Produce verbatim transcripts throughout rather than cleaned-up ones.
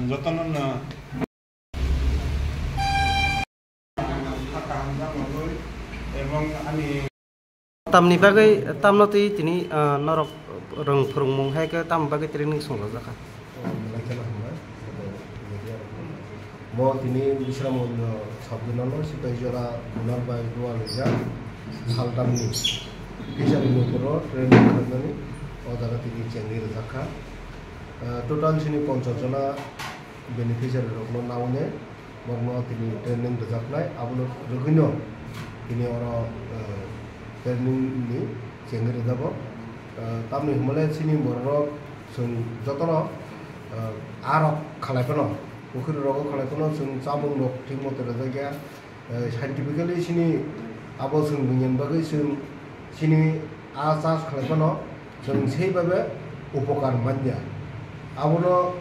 Jotono no Tamni bagwi, tamno twi tini, ah, norok rwng phwrwngmung hai khe tamni bagwi training swngjak kha? Oh, belai kheno hambai. Mo tini Bisramganj sub zonal o Sipaijora zonal bai dual rijak saltamni fishery ni upor o training khlainani o jaga tini chengwi rijak kha. Ah, total chini ponchas jona beneficiary rokno naui nai. Borokno tini training rwjaknai, abono rwgwino tini oro, eh, training ni chengwi rwjago. Eh, tamni hwnmale chini bororok chwng jotono, eh, arok khalai phano, pukhiri rogo khalai phano chwng chamung rok thik mote rwjakya. Eh, scientifically chini abo chwng biniani bagwi chwng chini a chas khalai phano chwng sei babe upokar manya. Abono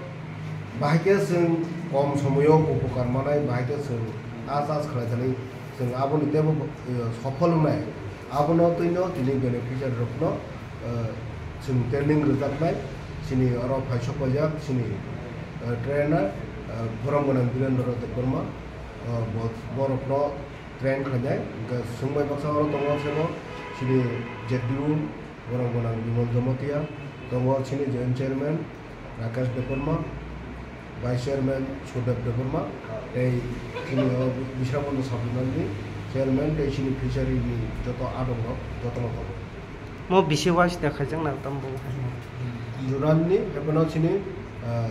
bahai khe chwng kom somoyo upokar manai, bahai khe chwng a chas khlai thani chwng aboni teibo, eh, sophol wngnai. Abono twino tini beneficiary rokno, eh, chwng training rwjaknai, chini oro phaisok paijak chini, eh, trainer, eh, borom gwnang Birendra Debbarma, eh, bo-, borokno train khlainai, hwnkhe chwng bai baksa oro tongo, sebo chini Z D U, borok gwnang Bimal Jamatia, tongo chini joint chairman Rakesh Debbarma, vice chairman Sudev Debbarma, tei chini o Bisramganj sub zonal ni chairman tei chini fishery ni joto adong rok jotono tongo. Mo bisi wise da khaijak na tambo. Zonal ni, haiphano chini, ah,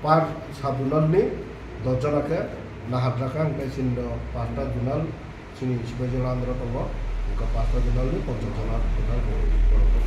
par sub zonal ni dos jona khe naharjak kha, hwnkhe chini do pasta zonal, chini Sipaijala andro tongo, hwnkhe pasta zonal ni ponchas jona total borok tongo.